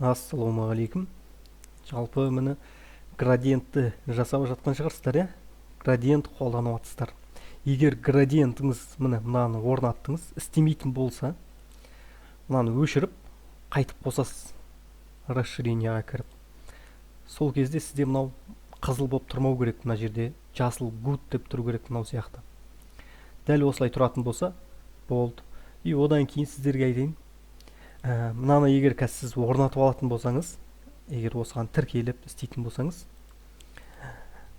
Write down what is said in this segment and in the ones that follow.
Ассалаумағалейкум. Жалпы, міне, градиентті жасап жатқан шығарсыздар, иә? Градиент қолданып жатсыздар. Егер градиентіңіз, міне, мынаны орнаттыңыз, істемейтін болса, мынаны өшіріп, қайтып қосасыз расширение ға кіріп. Сол кезде сізде мынау қызыл болып тұрмау керек, мына жерде жасыл good деп тұру керек, мынау сияқты. Дәл осылай тұратын болса, болды. И одан кейін сіздерге айтайын, мынаны егер қазір сіз орнатып алатын болсаңыз, егер осыған тіркеліп істейтін болсаңыз,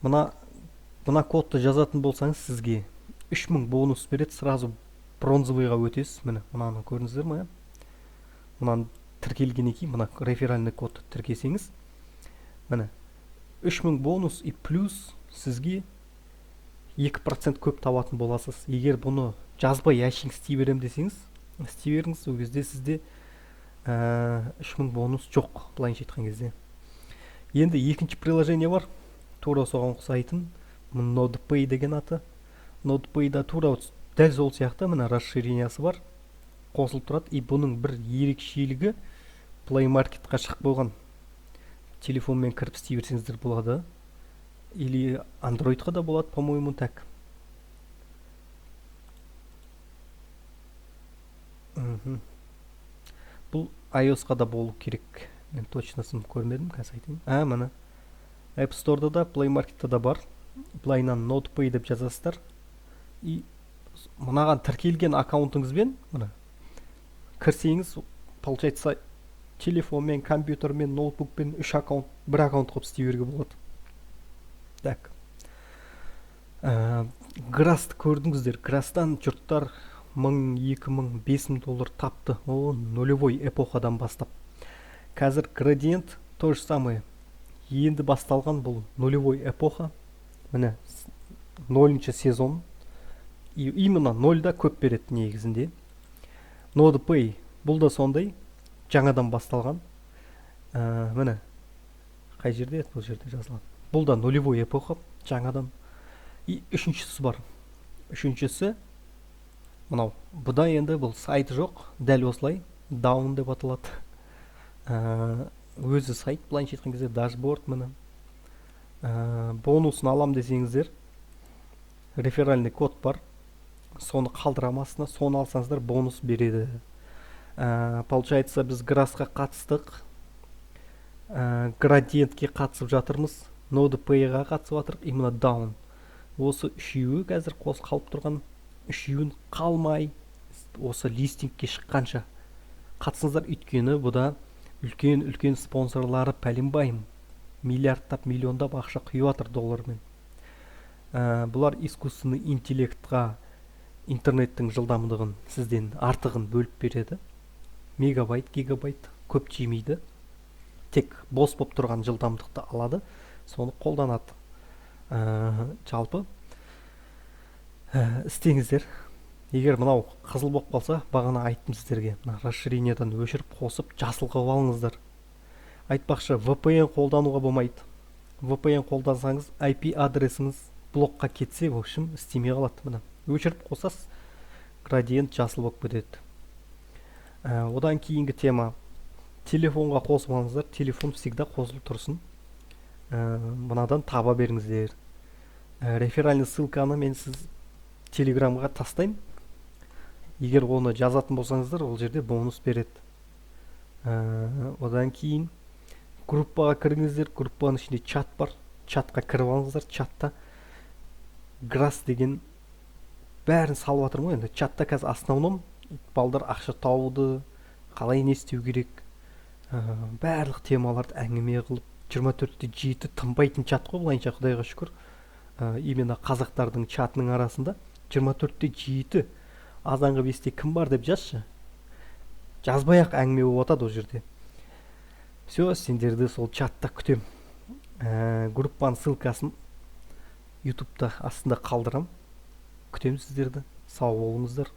мына кодты жазатын болсаңыз, сізге 3000 бонус береді, сразу бронзовый ға өтесіз. Міне, мынаны көрдіңіздер ма, иә? Мынаны тіркелгеннен кейін, мына реферальный кодты тіркесеңіз, міне, 3000 бонус и плюс сізге 2% көп табатын боласыз. Егер бұны жазбай, әшейін істей беремін десеңіз, істей беріңіз, ол кезде сізде 3000 бонус жоқ, былайынша айтқан кезде. Енді екінші приложение бар, тура соған ұқсайтын, NodePay деген аты. NodePay да тура дәл сол сияқты, міне, расширение сы бар, қосылып тұрады. И бұның бір ерекшелігі, Play Market қа шығып қойған, телефонмен кіріп істей берсеңіздер болады или андроидқа да болады, по моему. Так, бұл iOS-қа да болу керек, мен точно сын көрмедім, қазір айтайын. А, міне, App Store'да да, Play Market'та да бар. Былайынан NodePay деп жазасыздар и мынаған тіркелген аккаунтыңызбен, міне, кірсеңіз, получается, телефонмен, компьютермен, ноутбукпен үш аккаунт бір аккаунт қылып істей беруге болады. Так, Грасты көрдіңіздер. Грастан жұрттар 1000, 2000, 5000 доллар тапты. О, нулевой эпохадан бастап. Қазір градиент то же самое, енді басталған бұл нулевой эпоха, міне, нөлінші сезон. И именно нольда көп береді негізінде. NodePay, бұл да сондай жаңадан басталған. Міне, қай жерде еді? Бұл жерде жазылған, бұл да нулевой эпоха, жаңадан. И үшіншісі бар, үшіншісі мынау. Бұда енді бұл сайты жоқ, дәл осылай Dawn деп аталады. Өзі сайт, былайынша айтқан кезде, дашборд, міне. Бонусын алам десеңіздер, реферальный код бар, соны қалдырамын астына, соны алсаңыздар, бонус береді. Получается, біз Грасқа қатыстық, градиентке қатысып жатырмыз, NodePay-ға қатысып жатырмық, именно Dawn. Осы үшеуі қазір қос қалып тұрған. Үшеуін қалмай, осы листингке шыққанша қатысыңыздар, өйткені бұда үлкен үлкен спонсорлары пәленбай миллиардтап, миллиондап ақша құйып жатыр доллармен. Бұлар искусственный интеллектқа интернеттің жылдамдығын сізден артығын бөліп береді, мегабайт, гигабайт көп жемейді, тек бос болып тұрған жылдамдықты алады, соны қолданады. Жалпы, істеңіздер. Егер мынау қызыл болып қалса, бағана айттым сіздерге, мына расширение дан өшіріп, қосып, жасыл қылып алыңыздар. Айтпақшы, VPN қолдануға болмайды. VPN қолдансаңыз, IP адресіңіз блокқа кетсе, в общем, істемей қалады. Міне, өшіріп қосасыз, градиент жасыл болып кетеді. Одан кейінгі тема: телефонға қосып алыңыздар, телефон всегда қосылып тұрсын. Мынадан таба беріңіздер. Реферальный ссылка ны мен сіз телеграмға тастаймын, егер оны жазатын болсаңыздар, ол жерде бонус береді. Одан кейін группаға кіріңіздер, группаның ішінде чат бар, чатқа кіріп алыңыздар. Чатта Грасс деген бәрін салып жатырмын ғой. Енді чатта қазір основном балдар ақша табуды қалай, не істеу керек, барлық темаларды әңгіме қылып, 24/7 тынбайтын чат қой былайынша. Құдайға шүкір, именно қазақтардың чатының арасында 24/7 азанғы 5-те кім бар деп жазшы, жазбай ақ әңгіме болып жатады ол жерде. Все, сендерді сол чатта күтем. Группаның ссылка сын ютубта астында қалдырам. Күтемін сіздерді. Сау болыңыздар.